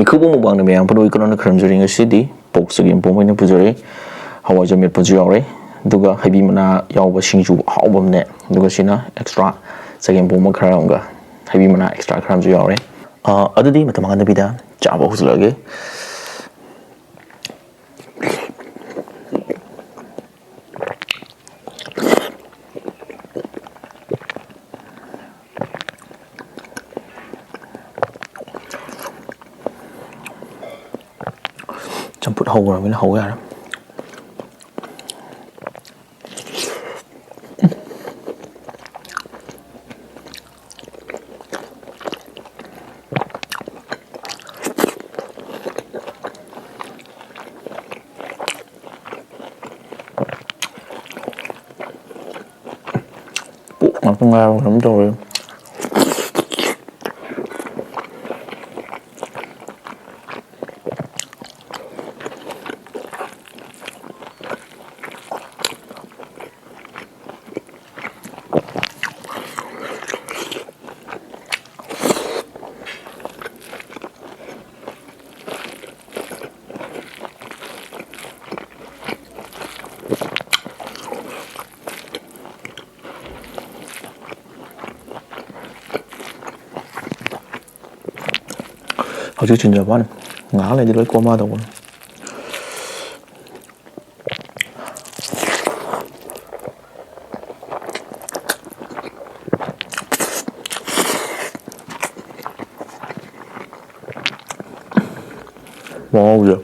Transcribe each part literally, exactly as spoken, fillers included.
ꯈꯨꯕꯨꯡ ꯃꯨꯛꯕꯥꯡꯗ ꯃꯌꯥꯝ ꯄꯨꯝꯅꯃꯛ ꯀꯩꯅꯣꯅ ꯈꯨꯔꯨꯝꯖꯔꯤ꯫ ꯉꯁꯤꯗꯤ ꯄꯣꯛ ꯆꯒꯦꯝ ꯄꯣꯝꯕ ꯑꯣꯏꯅ ꯄꯨꯖꯔꯦ꯫ ꯍꯋꯥꯏꯖꯥꯔ ꯃꯦꯠꯄꯁꯨ ꯌꯥꯎꯔꯦ, ꯑꯗꯨꯒ ꯍꯩꯕꯤ ꯃꯅꯥ ꯌꯥꯎꯕ ꯁꯤꯡꯖꯨ ꯑꯍꯥꯎꯕ ꯑꯃꯅꯦ, ꯑꯗꯨꯒ ꯁꯤꯅ ꯑꯦꯛꯁꯇ꯭ꯔꯥ ꯆꯒꯦꯝ ꯄꯣꯝꯕ ꯈꯔ ꯑꯃꯒ ꯍꯩꯕꯤ ꯃꯅꯥ ꯑꯦꯛꯁꯇ꯭ꯔꯥ ꯈꯔ ꯑꯃꯁꯨ ꯌꯥꯎꯔꯦ꯫ ꯑ, ꯑꯗꯨꯗꯤ ꯃꯇꯝ ꯃꯥꯡꯍꯟꯗꯕꯤꯗ ꯆꯥꯕ ꯍꯧꯖꯤꯜꯂꯛꯑꯒꯦ꯫ ꯆꯝꯐꯨꯠ ꯍꯧꯈ꯭ꯔꯕꯅꯤꯅ ꯍꯧ ꯌꯥꯔꯦ꯫ ꯄꯨꯛ ꯉꯥꯛꯇ ꯉꯥꯏꯔꯕ ꯀꯩꯅꯣꯝ ꯇꯧꯔꯦ꯫ ꯍꯧꯖꯤꯛ ꯆꯤꯟꯖꯕ ꯋꯥꯅꯤ, ꯉꯥꯏꯍꯥꯛ ꯂꯩꯔꯗꯤ ꯂꯣꯏ ꯀꯣꯃꯥ ꯇꯧꯕꯅꯤ꯫ ꯃꯍꯥꯎꯁꯦ꯫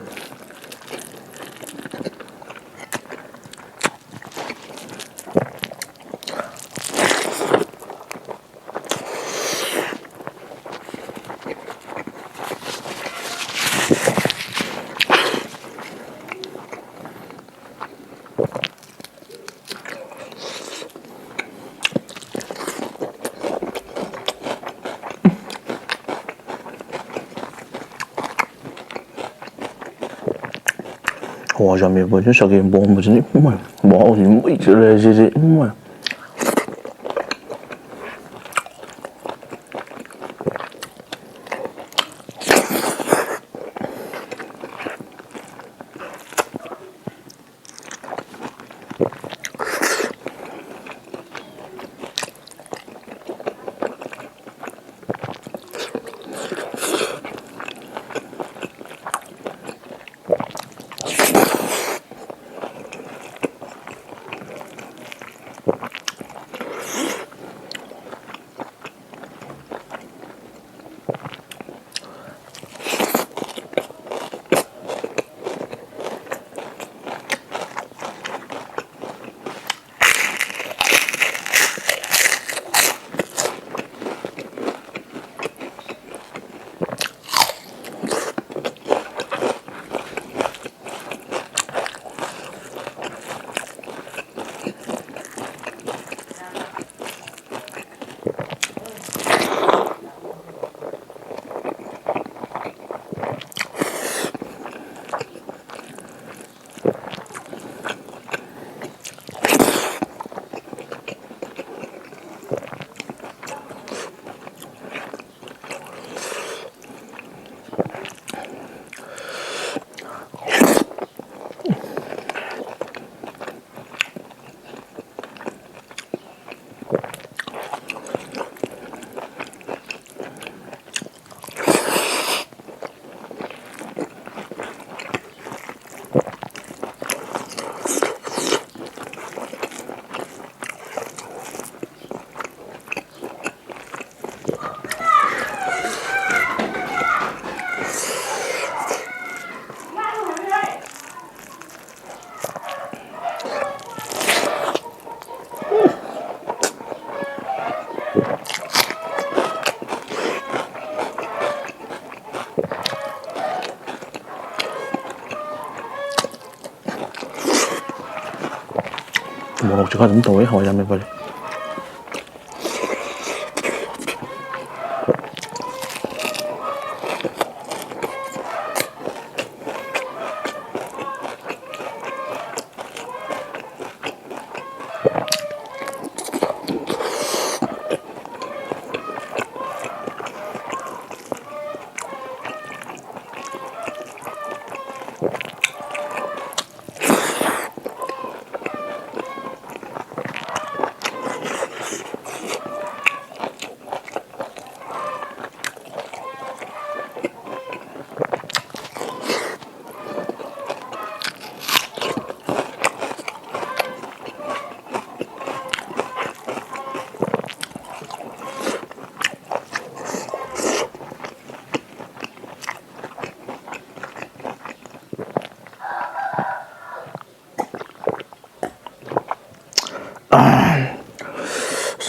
ꯍꯋꯥꯏꯖꯥꯔ ꯃꯦꯠꯄꯁꯤꯅ ꯆꯒꯦꯝ ꯄꯣꯝꯕꯁꯤꯅ ꯏꯃꯥꯏ, ꯃꯍꯥꯎꯁꯤꯗꯤ ꯃꯩ ꯆꯠꯂꯦ ꯁꯤꯗꯤ, ꯏꯃꯥꯏ꯫ ꯃꯣꯔꯣꯛꯁꯨ ꯈꯔ ꯑꯗꯨꯝ ꯇꯧꯋꯦ ꯍꯋꯥꯏꯖꯥꯔ ꯃꯦꯠꯄꯁꯦ꯫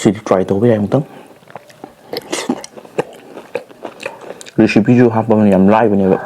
ꯁꯤꯗꯤ try ꯇꯧꯕ ꯌꯥꯏ ꯑꯃꯨꯛꯇꯪ꯫ Recipeꯁꯨ ꯍꯥꯞꯄ ꯌꯥꯝ ꯂꯥꯏꯕꯅꯦꯕ꯫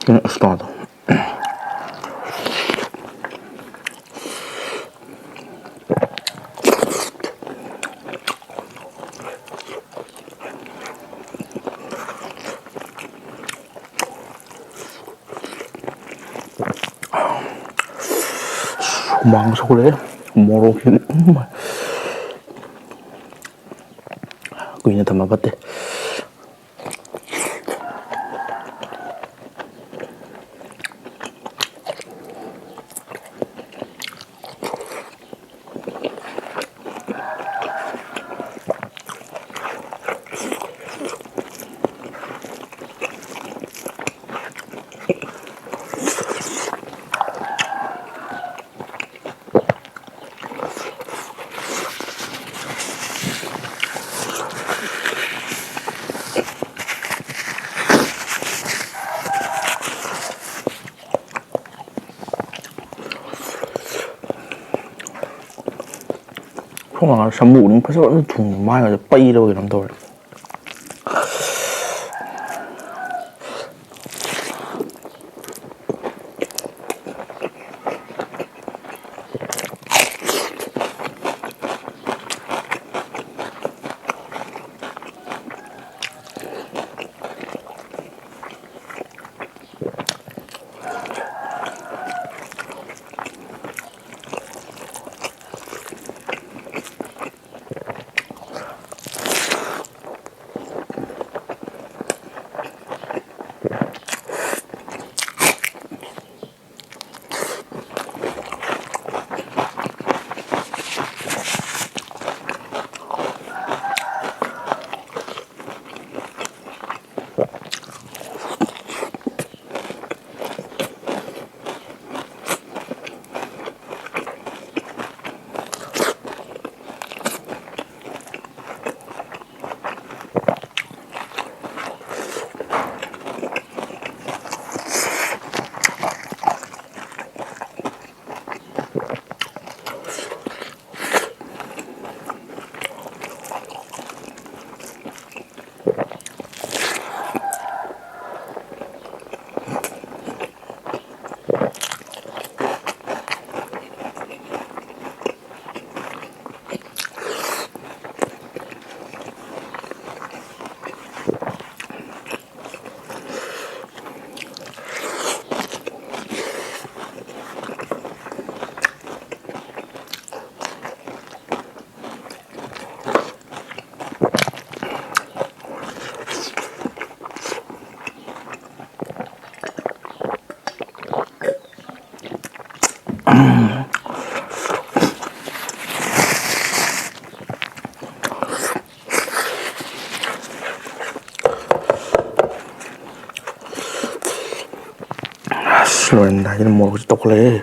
ꯀꯩꯅꯣ ꯑꯁ ꯇꯣꯉꯥꯟ ꯇꯧ꯫ ꯍꯨꯃꯥꯡ ꯁꯧꯒꯠꯂꯛꯑꯦ꯫ ꯃꯣꯔꯣꯛꯁꯤꯗꯤ, ꯎꯝ꯫ ꯀꯨꯏꯅ ꯊꯝꯕ ꯐꯠꯇꯦ꯫ ꯁꯣꯝ ꯅꯥꯀꯟꯗ ꯁꯥꯃꯨ ꯑꯗꯨꯝ ꯐꯖꯅ ꯊꯨꯡꯉꯤ, ꯃꯥꯏꯒꯁꯦ ꯄꯩꯔꯕ ꯀꯩꯅꯣꯝ ꯇꯧꯔꯦ꯫ ꯂꯣꯏꯔꯝꯗꯥꯏꯁꯤꯗ ꯃꯣꯔꯣꯛꯁꯦ ꯇꯧꯈꯠꯂꯛꯑꯦ꯫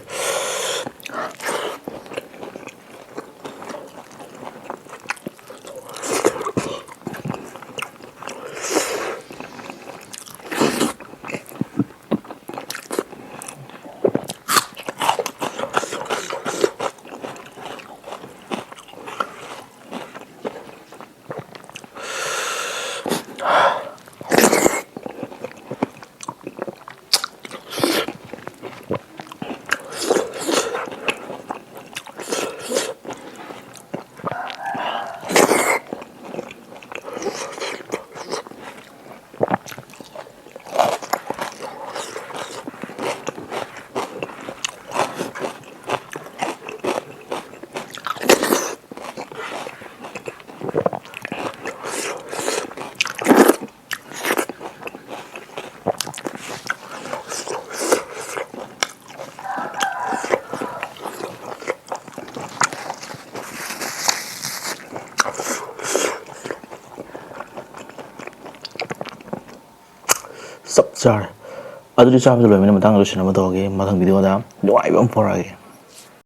ꯆꯞ ꯆꯥꯔꯦ꯫ ꯑꯗꯨꯗꯤ ꯆꯥꯕꯗ ꯂꯣꯏꯕꯅ ꯃꯇꯥꯡꯗ ꯂꯣꯏꯁꯤꯟꯅꯕ ꯇꯧꯔꯒꯦ꯫ ꯃꯊꯪ ꯚꯤꯗꯤꯑꯣꯗ ꯅꯨꯡꯉꯥꯏꯕ ꯑꯃ ꯄꯨꯔꯛꯑꯒꯦ꯫